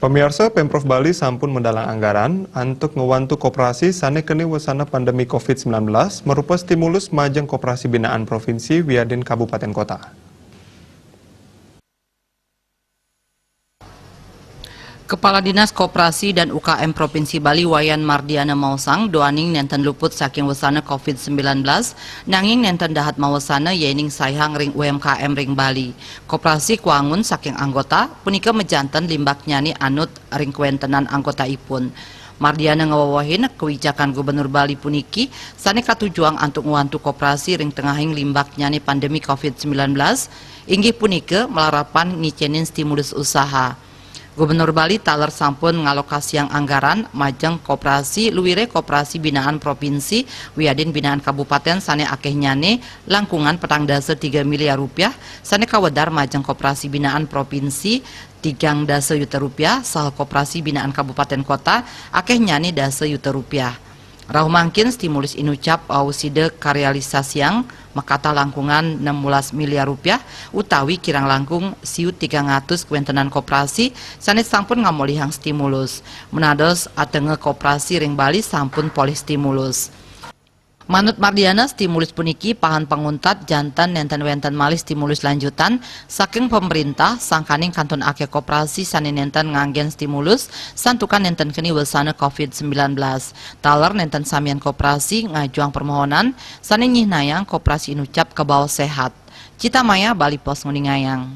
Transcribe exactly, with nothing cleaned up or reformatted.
Pamiarsa, Pemprov Bali sampun medalang anggaran antuk ngwantu koperasi sane keni wesana pandemi covid sembilan belas marupa stimulus majeng koperasi binaan provinsi wiadin kabupaten kota. Kepala Dinas Koperasi dan U K M Provinsi Bali Wayan Mardiana maosang, duaning nenten luput saking wesana covid sembilan belas, nanging nenten dahat mawesana yening saihang ring U M K M ring Bali. Koperasi kawangun saking anggota punika majanten limbaknyane anut ring kawentenan anggotaipun. Mardiana ngawewehin, kewijakan Gubernur Bali puniki sane katujuang antuk ngwantu koperasi ring tengahing limbaknyane pandemi covid sembilan belas, inggih punika malarapan ngicenin stimulus usaha. Gubernur Bali taler sampun ngalokasiang anggaran majeng koperasi luire koperasi binaan provinsi wiadin binaan kabupaten sane akehnyane langkungan petang dasa tiga miliar rupiah, sane kawedar majeng koperasi binaan provinsi tigang dasa yuta rupiah, saha koperasi binaan kabupaten kota akehnyane dasa yuta rupiah. Rauh mangkin stimulus inucap wau sida karealisasiang makatah langkungan enam belas miliar rupiah utawi kirang langkung siu tigang atus kawentenan koperasi sane sampun ngamolihang stimulus. Menados atenge koperasi ring Bali sampun polih stimulus. Manut Mardiana, stimulus puniki pahan panguntat, janten nenten wenten malih stimulus lanjutan saking pemerintah sangkaning kantun akeh koperasi sane nenten nganggen stimulus santukan nenten keni wesana covid sembilan belas. Taler nenten samian koperasi ngajuang permohonan sane nyihnayang koperasi inucap kabaos sehat. Cita Maya, Bali Post, nguningayang.